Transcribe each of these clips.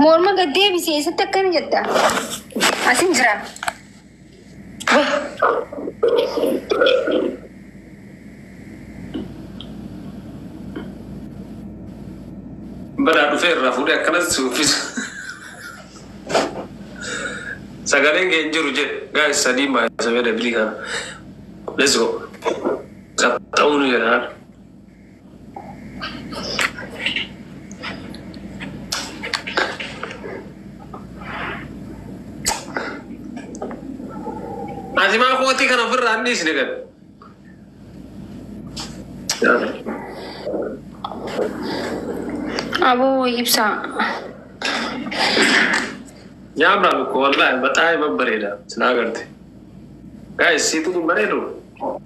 Morma gad deebisee eessatti akkana jetta? Asin jira. Badaa dhufee irraa fuudhee akkanas si uffisa. Sagaleen kee hin jiru jedhe. Guys, sadii baay'isa dabilii kana. Let's go. Qaxxa'uu nu jedha. Ati maa kootii kana ofirraa hin dhiisne gad. Aboo ibsaa. Nyaamraan ukko wallaahi baxaa'ee babbareeda sinaa agarte. Guys, siitu kun bareedu.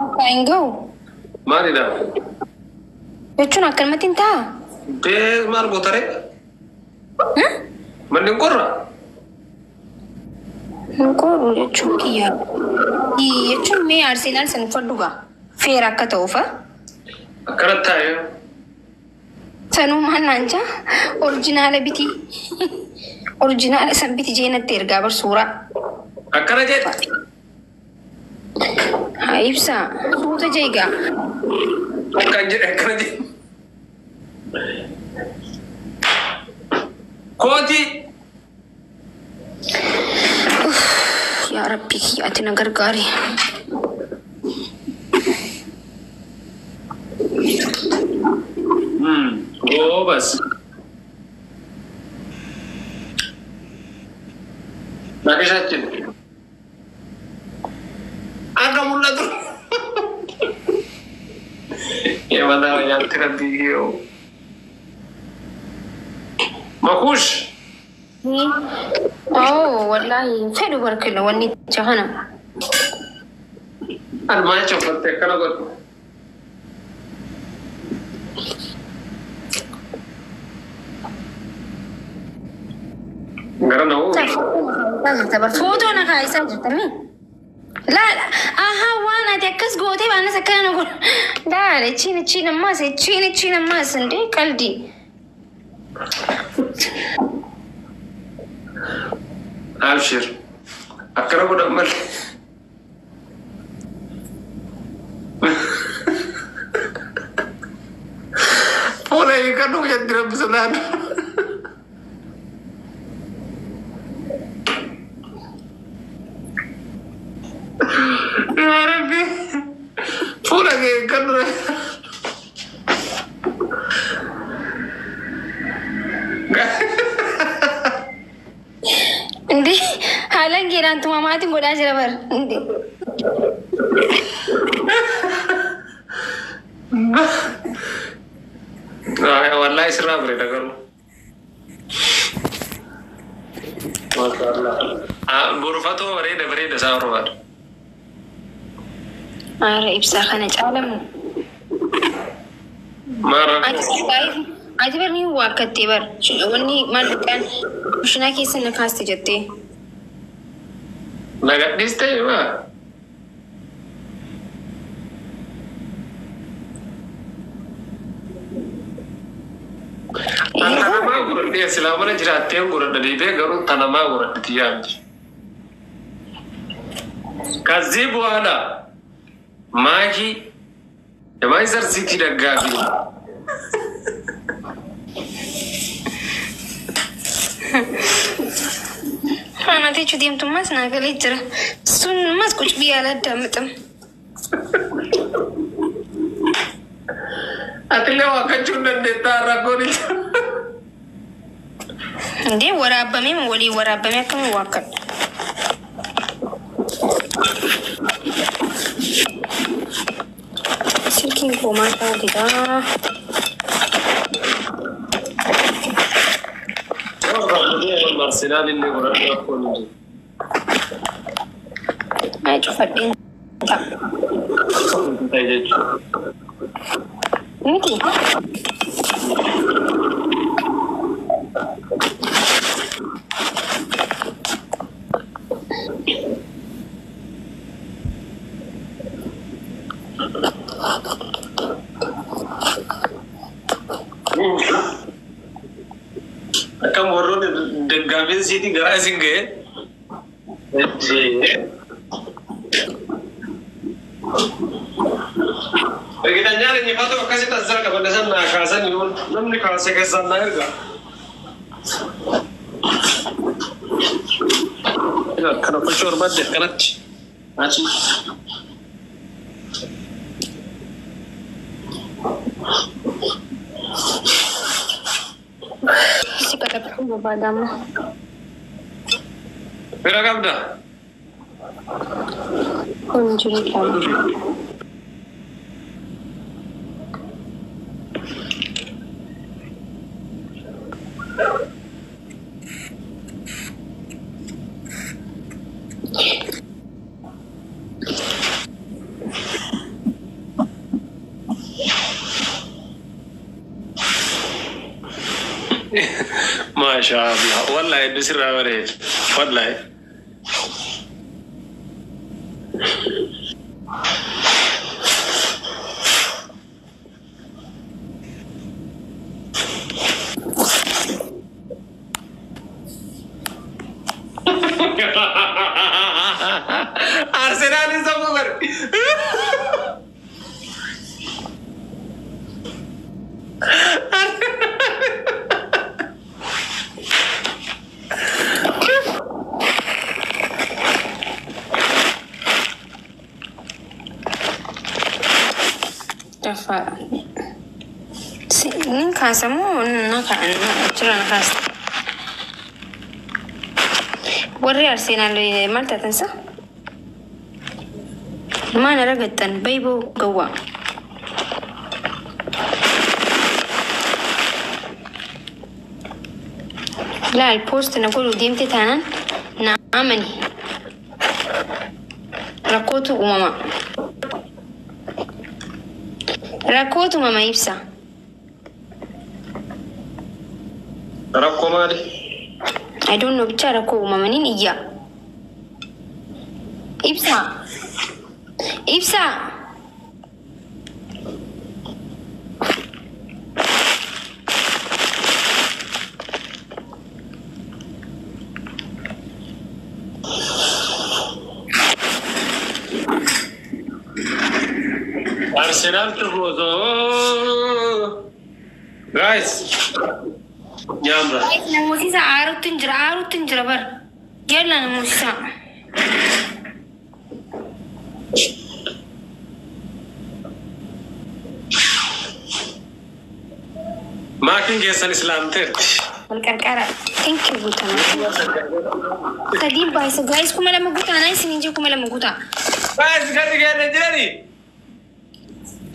Akka hin ga'u. Maalidha? Jechuun akkanumatti hin ta'a. Dee maal gootaree? Manni hin qorra? Hin qorru jechuun kiyya. Jechuun mee Arsenaal san uffadhu gaa. Feera akka ta'uufa. Akkanatti taa'ee. Sanuu maal naan jaa? Orjinaala biti. Orjinaala san biti jee natti ergaa bar suuraa. Akkana jedhe. Haa ibsaa. Suuta jee gaa. Akkan jedhe akkana jedhe. Kootii. Yaa Rabbii kiyya ati na gargaari. Goobas. Naqishaachin. Akka mul'atu. Mataa nyaatti rabbii kiyoo. Makuush. Oh, wallahi hin fedhu barkila wanni jecha kana. Almaa jecha uffatte akkana godhu. Gara na hoo. Footoo na kaayisaa jirta mi? Laala, ahaa waan ati akkas gootee waan as akkana na godhu. Laala, ichiin ichiin ammaas, ichiin ichiin ammaas, indee qaldi. Abshir. Akkana godhan malee. Fuula hiikadhu jetti rabbi sodaadhu. Yaa Rabbi. Fuula kee hiikadhu. Indee haalaan geeraan tumamaatiin godhaa jira bar. Indee. Wallahi sirraa bareeda garuu. Mashallah. Borufatoo bareeda bareeda isaa barbaada. Aara ibsaa kana caalamu. Maal rakkoo? Ati bar ni waakkattee bar. Wanni maal dhugaan kushinaa keessa na kaaste jettee. Na gadhiistee maa? Tanamaa godhadhee silaa mana jiraattee godhadha deebi'ee garuu tanamaa godhadhe yaaddi. ከዚህ በኋላ ማሂ የማንቸስተር ሲቲ ደጋፊ ነው። Anati jechuu deemtummaas naa galee jira. Sun ammas ቁጭ ብዬ አላዳምጥም። Atillee waakkachuu hin dandeettaa rakkoon hin jiru. እንዴ waraabamee walii waraabamee akkamiin waakkadha? Silkiin koo maal ta'uu didaa? Arsenaal illee godhadhu rakkoon hin jiru. Maa cufadheen ta'a. Ta'e jechuudha. Miti. Akkam warroonni Daggaafin siitiin garaa isin ga'e. Ergitanyaan injifatu akkasitti as jala qabanne san naa kaasan yoo namni kaase keessaan naa erga. Kana uffachuu barbaadde akkanatti. Achi. Si qaxaxuu barbaadama. Fira qabda. Kun jiru qaba. Maashaa Allah. Wallahi hedduu sirraa bareeda. Wallahi. Arsenal isa bugar. Dafa. Nin kaasamoo na ka'an jira na kaasa. Warri Arsenaal maal taatan sa? Maal argattan bayboo gawwaa. Laal post na godhuu deemte taanaan na amani. Rakkootu uumama. Rakkootu uumama ibsa. Rakkoo maali? I don't know bicha rakkoo uumamaniin iyya. Ibsa. Ibsa. Arsenal tufoosoo. Guys. Nyaamra. Namootisa aarutti hin jira aarutti hin jira bar. Yalla namootisa. Maatiin keessan islaamteerti. Wal qarqara. Thank you guutaa. Sadiin baay'isa guys 2000 guutaa naa isin hin jiru 2000 guutaa. Guys garri keenya jirani.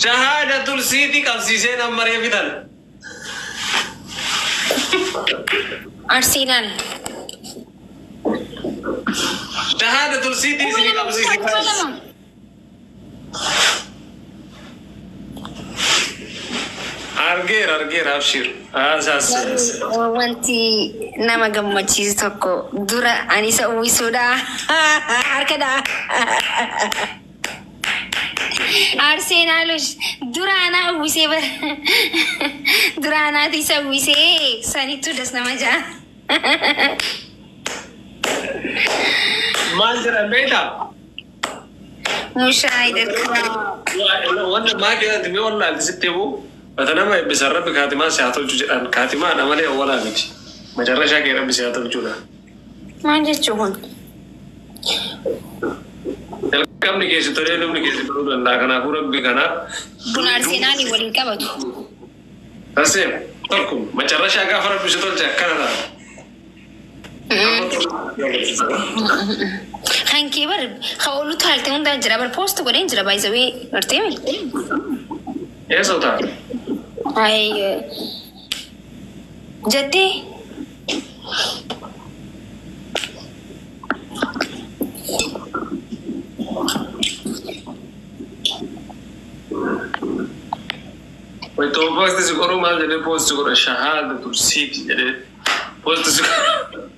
Shahaadatul siitii qabsiisee nama maree fitan. Arsenal. Shahaadatul siitii isinii qabsiise guys. Argeera argeera abshir. Asaas. Wanti nama gammachiisu tokko dura ani isa uwwisuudha. Harkadha. Arsenaalosh dura anaa uwwisee bara. Dura anaatu isa uwwisee sanittuu das nama ja'a. Maal jedhan beektaa? Mushaayida. Wanta maa keessatti mee wallaalti sitti himu bata nama eebbisan rabbi kaatimaa si haa tolchu jedhan kaatimaadha malee awwalaa miti. Macarrashaa kee rabbi si haa tolchuudha. Maal jechuun kun? Jalqabni keessi tolee dhumni keessi toluu danda'a. Kanaafuu rabbi kanaaf. Kun Arsenaalii waliin qabatu. Taseem tokko macarrashaa gaafa rabbi si tolche akkana ta'a. Kan kee bar ka olu taalte hundaa jira bar post godheen jira baay'isawee gartee mi? Eessa ta'a? Ay jettee Wayitoo posti si qoruu maal jedhee posti godha shahaadatul siiti jedhee posti si qoruu.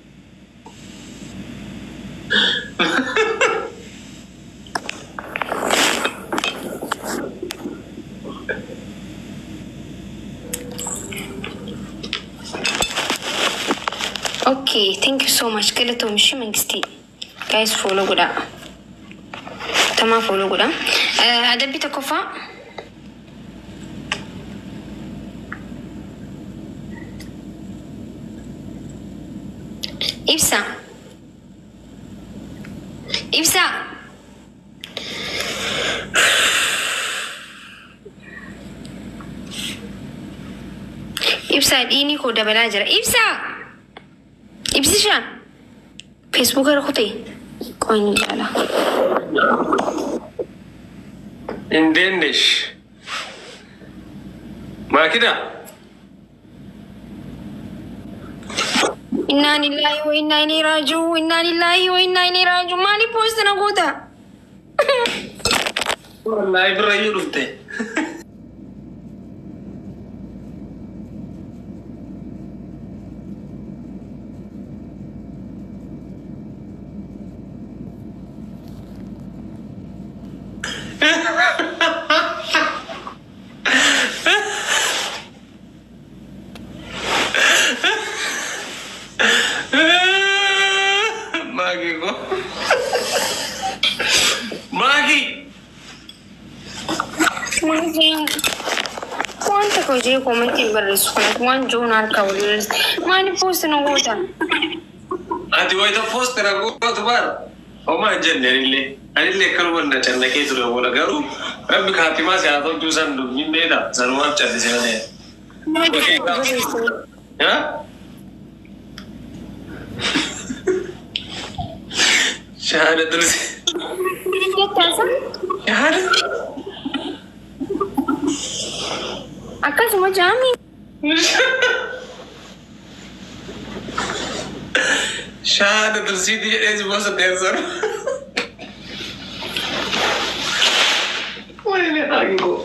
Okay, thank you so much. Galatoom ishee mangistii. Guys, follow godhaa. Tamaa follow godhaa. Adabbii tokkoffaa. Ibsa. Ibsa. Ibsa dhiini koo dabalaa jira. Ibsa. Ibsisha. Facebook irra kutee. Qoyin ilaala. Indeenish. Maakida. Innaa lillahi wa innaa ilaihi raaji'uun. Innaa lillahi wa innaa ilaihi raaji'uun. Maaliif post na goota? Wallaahi birra iyyuu dhufte. Maakii ko. Maakii. Maatiin waan tokko hojii koomentiin barreessu kanatti waan jiruun harka waliin maaliif post na goota? Ati wayita post na gootu baara. Homaa hin jenne anillee. Anillee akkanuma na cannaqee ture oola garuu rabbi kaatimaa si haa tolchuu san dubbiin beektaa sanumaaf callisee malee. Haa? Shahaada tulsi. Shahaada. Akkasuma jaamii. Shahaada tulsiitii jedhee si boosa deemsan. Wayne haagi koo.